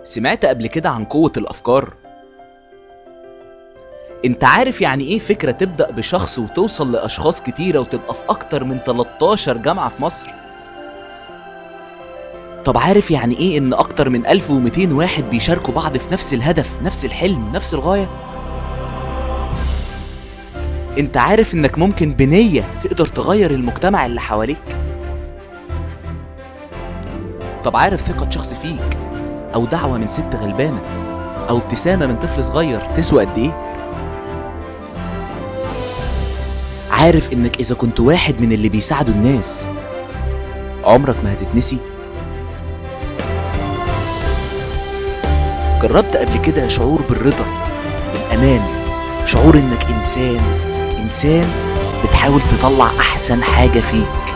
سمعت قبل كده عن قوة الأفكار؟ انت عارف يعني ايه فكرة تبدأ بشخص وتوصل لأشخاص كتيرة وتبقى في أكتر من 13 جامعة في مصر؟ طب عارف يعني ايه ان أكتر من 1200 واحد بيشاركوا بعض في نفس الهدف، نفس الحلم، نفس الغاية؟ انت عارف انك ممكن بنية تقدر تغير المجتمع اللي حواليك؟ طب عارف ثقة شخص فيك او دعوة من ست غلبانة او ابتسامة من طفل صغير تسوى قد ايه؟ عارف انك اذا كنت واحد من اللي بيساعدوا الناس عمرك ما هتتنسي؟ جربت قبل كده شعور بالرضا، بالامان، شعور انك انسان بتحاول تطلع احسن حاجة فيك؟